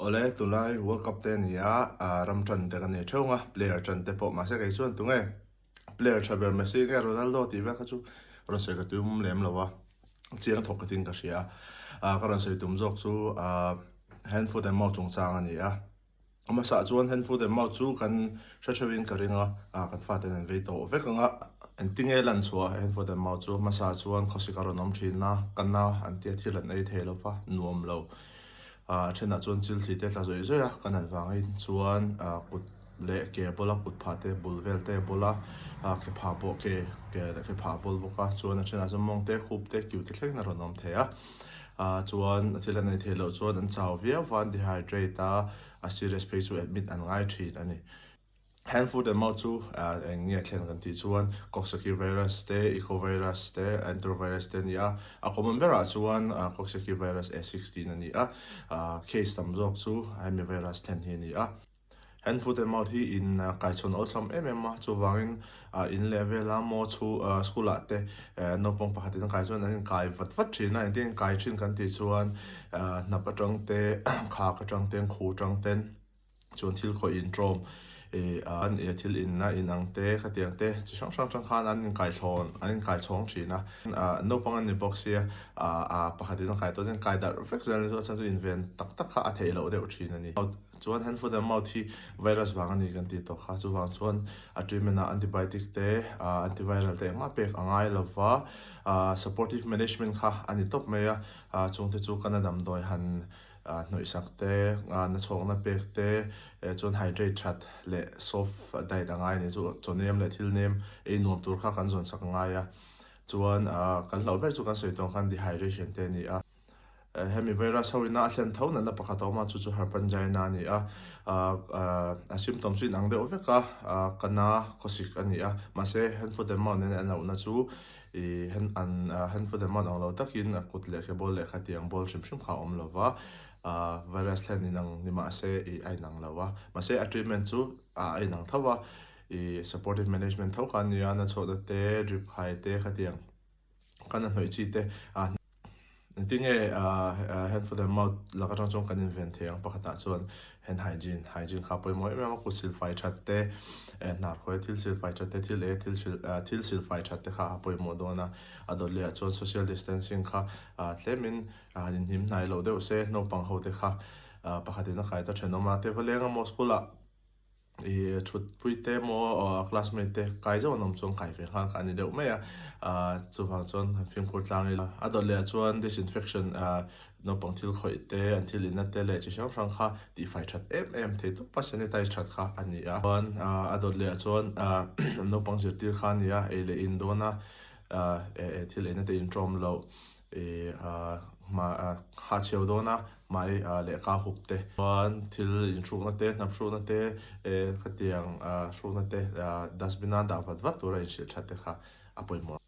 Awle, tunlai World Cup te a ni a, ram tan te ka nei theuh ang a, player tan te pawh mahse kei chuan tunge player tha ber Messi nge Ronaldo tih vel kha chu rawn sawi ka tum lem lo a, chiang thawk khatin ka hria a, ka rawn sawi tum zawk chu hand foot and mouth chungchang a ni a. Hmasa chuan hand foot and mouth chu kan hre theuhin ka ring a, kan faten an vei tawh vek ang a. Engtinge lan chhuah hand foot and mouth chu hmasa chuan khawsik a rawn awm thin a, ka na an tia thil an ei thei lo va, nuam lo. A thenah chuan chil thli te tla zawih zawih a, ka nat vangin chuan kut leh ke a bawl a, kut phah te bul vel te a bawl a, ke phah pawh ke ke leh ke phah a bawl bawk a, chuan a thenah chuan mawng te khup te kiu te thlengin a rawn awm thei a. Chuan thil an ei theih loh chuan an chau viau va, an dehydrate a, a serious phei chu admit an ngai thin a ni. Hand foot and mouth chu eng nge thlen kan tih chuan Coxsackie virus te, Echovirus te, Enterovirus te a ni a. A common berah chuan Coxsackie virus A16 a ni a, case tam zawk chu hemi virus thlen hi a ni a. Hand foot and mouth hi in kaichhawn awlsam em em a, chuvangin in leh vela maw chhu school ah te naupang pakhat in a kai chuan an inkai vat vat thin a, engtin inkai thin kan tih chuan hnap atang te khak atang ten khu atang ten chuan thil khawih intawm ih an thil inna inang te khatiang te chi hrang hrang atang khan an inkaithlawn an inkaichhawng thin a, naupang an ni bawk sia pakhat in a kai tawh chuan kai darh vek zel a ni chuan a chhan chu inven tak tak kha a theih loh deuh thin a ni. Chuan hand foot and mouth hi virus vang a ni kan tih tawh kha, chuvang chuan a treatment ah antibiotic te, antiviral te engmah pek a ngai lo va, supportive management kha a ni tawp mai a, chungte chu kan a damdawi han hnawih sak te, na chhawkna pek te, chuan hydrate that leh soft diet a ngai a ni chu chaw nem leh thil nem ei nuam tur kha kan zawn sak a ngai a, chuan kan hlauh ber chu kan sawi tawh ang khan dehydration te a ni a. Hemi virus ho ina a thlen tho natna pakhat a awm a, chu chu herpangina a ni a. A symptoms chu inang deuh vek a, ka na khawsik a ni a. Mahse hand foot and mouth nena an lohna chu ih an hand foot and mouth ang lo takin kut leh ke bawl leh khatiang bawl hrim hrim kha a awm lo va. Virus thlen inang ni mahse ih a inang lo a. Mahse a treatment chu a inang tho a, ih supportive management tho kha a ni a, na chhuahna te, drip khai te khatiang. Kan a hnawih chi te ah engtin nge hand foot and mouth lak atang chuan kan inven thei ang pakhatah chuan hand hygiene hygiene kha pawimawh em em a kut silfai that te hnar khawi thil silfai that te thil e thil sil thil silfai that te kha a pawimawh dawn a a dawt leh ah chuan social distancing kha tlemin han inhnim hnai loh deuh se naupang ho te kha pakhatin a kai ta thenawm a te va leng a maw school ah. I thutpui te maw classmate te kai zeuh an awm chuan kai ve nghal kha a ni deuh mai a, chuvang chuan han fimkhur tlang ila. A dawt leh ah chuan disinfection naupang thil khawih te, an thil inna te leh chi hrang hrang kha tihfai that em em thei tawp a sanitize that kha a ni a. Chuan a dawt leh ah chuan naupang zirtir kha a ni a, ei leh in dawn a thil eina te intawm loh. I hma ha chheu dawn a, hmai lehkha hup te. Chuan thil inhrukna te, hnap hrukna te, khatiang hrukna te dustbin a dah vat vat tura inhrilh that te kha a pawimawh.